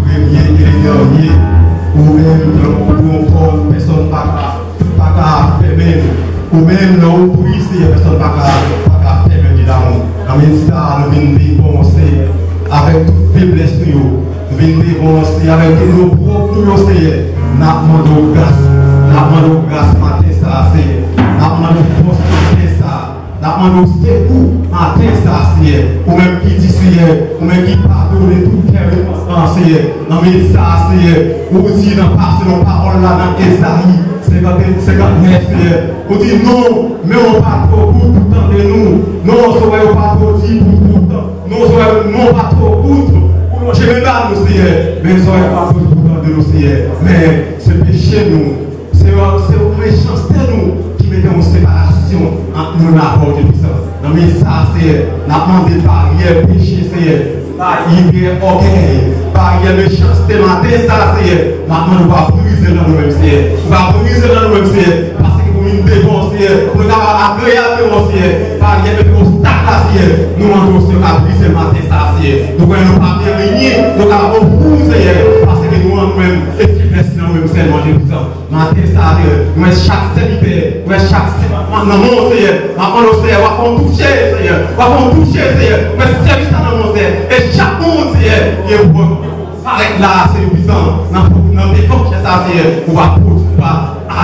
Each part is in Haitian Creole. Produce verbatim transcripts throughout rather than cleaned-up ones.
Premye e dènye, ou menm, nan ou pran kòd, pèsonn pa ka, pa ka fèmen. Ou menm, nan ou pri, Seyè, pèsonn pa ka, pa ka fèmen, Dye damou. Nan men sa, nou vin devan w, Seyè, avèk tout feblès nou yo. Nou vin devan w, Seyè, avèk tout nou pwòp nou yo, Seyè. N ap mande w gras, n ap mande w gras maten sa a, Seyè. N ap mande w fòs maten sa a. N ap mande w sekou maten sa a, Seyè. Ou menm ki di, Seyè, ou menm ki padone tout kè repantan, Seyè. Nan men sa a, Seyè, ou di nan pase nan pawòl la nan Ezayi senkant, senkant nèf, Seyè. Ou di non, men w pa twò kout pou tande nou. Non, zòrèy ou pa twò di pou, pou tande. Non, zòrèy nou pa twò kout pou lonje men ba nou, Seyè. Men zòrèy pa twò di pou tande nou, Seyè. Men se peche nou. Se, se mechanste nou ki mete yon separasyon ant nou menm avè w, Dye pwisan. Nan men sa, Seyè, n ap mande baryè peche, Seyè, baryè ògèy, baryè mechanste maten sa, Seyè, n ap mande w va brize l nan nou menm, Seyè. Ou va brize l nan nou menm, Seyè, paske pou vin devan w, Seyè, pou nou kapab agreyab devan w, Seyè, baryè mete obstak la, Seyè, nou mande w, Seyè, w ka brize l maten sa, Seyè. Nou konnen nou pa gen anyen nou kapab ofri w, Seyè, paske nou an nou menm, e feblès ki nan nou menm sèlman, Dye pwisan. Maten sa a, Seyè, nou wè chak sèvitè, nou wè chak sèvant nan men w, Seyè. M ap mande w, Seyè, w ap fè yon touche, Seyè. W ap fè yon touche, Seyè. Nou wè sèvis la nan men w, Seyè. E chak moun, Seyè, gen pou parèt la, Seyè pwisan, nan, nan devan chè sa a, Seyè. Ou va pwodui, ou va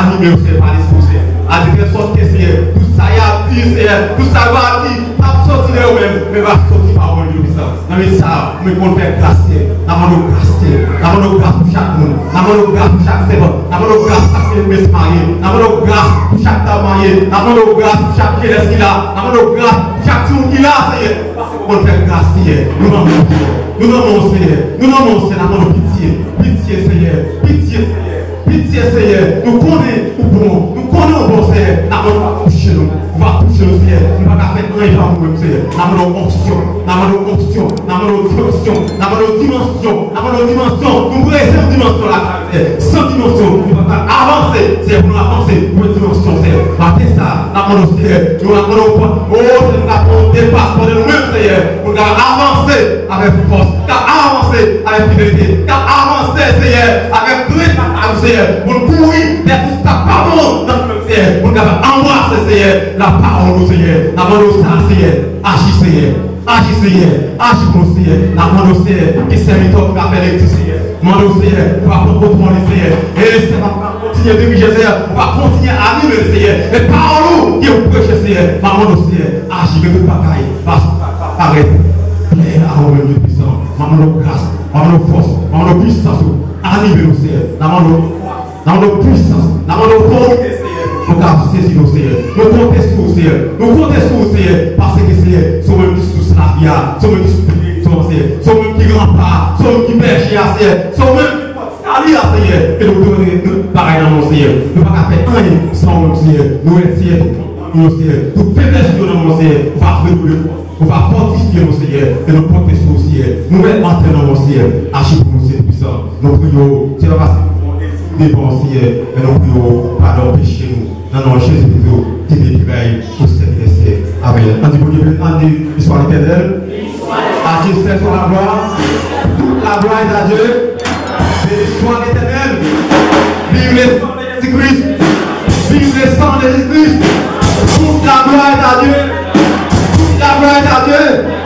anime yo, Seyè, pa Lespri w, Seyè. A de tèl sòt ke, Seyè, tout sa y ap di, Seyè, tout sa yo va di, p ap soti de yo menm, men va soti pa ou menm, Dye pwisan. Nan men sa, mwen konn fè gras, Seyè. N ap mande w gras, Seyè. N ap mande w gras pou chak moun. N ap mande w gras pou chak sèvant. N ap mande w gras pou chak mesye marye. N ap mande w gras pou chak dam marye. N ap mande w gras pou chak jenès ki la. N ap mande w gras pou chak timoun ki la, Seyè. Paske w konn fè gras, Seyè. Nou nan men w, Seyè. Nou nan men w, Seyè. Nou nan men w, Seyè. N ap mande w pitye. Pitye, Seyè. Pitye, Seyè. Pitye, Seyè. Nou konnen ou bon. Nou konnen ou bon, Seyè. N ap mande w pa touche nou. Ou va touche nou, Seyè. Nou pa ka fè anyen pa nou menm, Seyè. N ap mande w onksyon. N ap mande w onksyon. N ap mande w dimansyon. N ap mande w dimansyon. N ap mande w dimansyon. Nou prese yon dimansyon lakay, Seyè. San dimansyon, nou pa ka avanse, Seyè, pou nou avanse. Pou yon dimansyon, Seyè. Maten sa, n ap mande w, Seyè. Nou ap mande w, o, Seyè, nou ka pran yon depas pandan nou menm, Seyè. Pou nou ka avanse avèk fòs, ka avanse avèk fidelite, ka avanse, Seyè, avèk grès lakay ou, Seyè, pou n kouri dèyè tout sa k pa bon nan nou menm, Seyè, pou n kapab anbrase, Seyè, lapawòl ou, Seyè. N ap mande w sa, Seyè. Aji, Seyè. Aji, Seyè. Aji pou nou, Seyè. N ap mande w, Seyè, ke sèvitè w ka fè lekti, Seyè. Mande w, Seyè, pou w pran kontwòl li, Seyè. E Seyè, w ap kontinye dirije, Seyè. Ou va kontinye anime, Seyè. E pawòl ou ke w preche, Seyè. N ap mande w, Seyè, aji, men tout bagay va parèt klè a ou menm, Dye pwisan. N ap mande w gras, n ap mande w fòs, n ap mande w pwisans ou. Anime nou, Seyè. N ap mande w, n ap mande w pwisans, n ap mande w otorite, Seyè. Nou ka sezi nou, Seyè. Nou konte sou ou, Seyè. Nou konte sou ou, Seyè. Paske, Seyè, se ou menm ki sous lavi a. Se ou menm ki sous benediksyon an, Seyè. Se ou menm ki ranpa a. Se ou menm ki bèje a, Seyè. Se ou menm ki pòt sali a, Seyè. E nou dwe tout bagay nan men w, Seyè. Nou pa ka fè anyen san ou menm, Seyè. Nou wè, Seyè, tout mank nou yo, Seyè. Tout feblès nou yo nan men w, Seyè. Ou va redoble nou. Ou va fòtifye nou, Seyè, e nou konte sou ou, Seyè. Nou mèt antre nan men w, Seyè. Aji pou nou, Seyè Toupisan. Nou priye w, Seyè, pa pase devan w, Seyè, men nou priye w, padone peche nou. Nan non Jezi Kris, ki te pi bèl pou sèvitè, Seyè. Amèn. Ann di Bondye, ann di, Beni swa Letènèl. À Dieu seul soit la gloire. Toute la gloire est à Dieu. Beni swa Letènèl. Viv le sang de Jésus-Christ. Viv le sang de Jésus-Christ. Toute la gloire est à Dieu. Toute la gloire est à Dieu.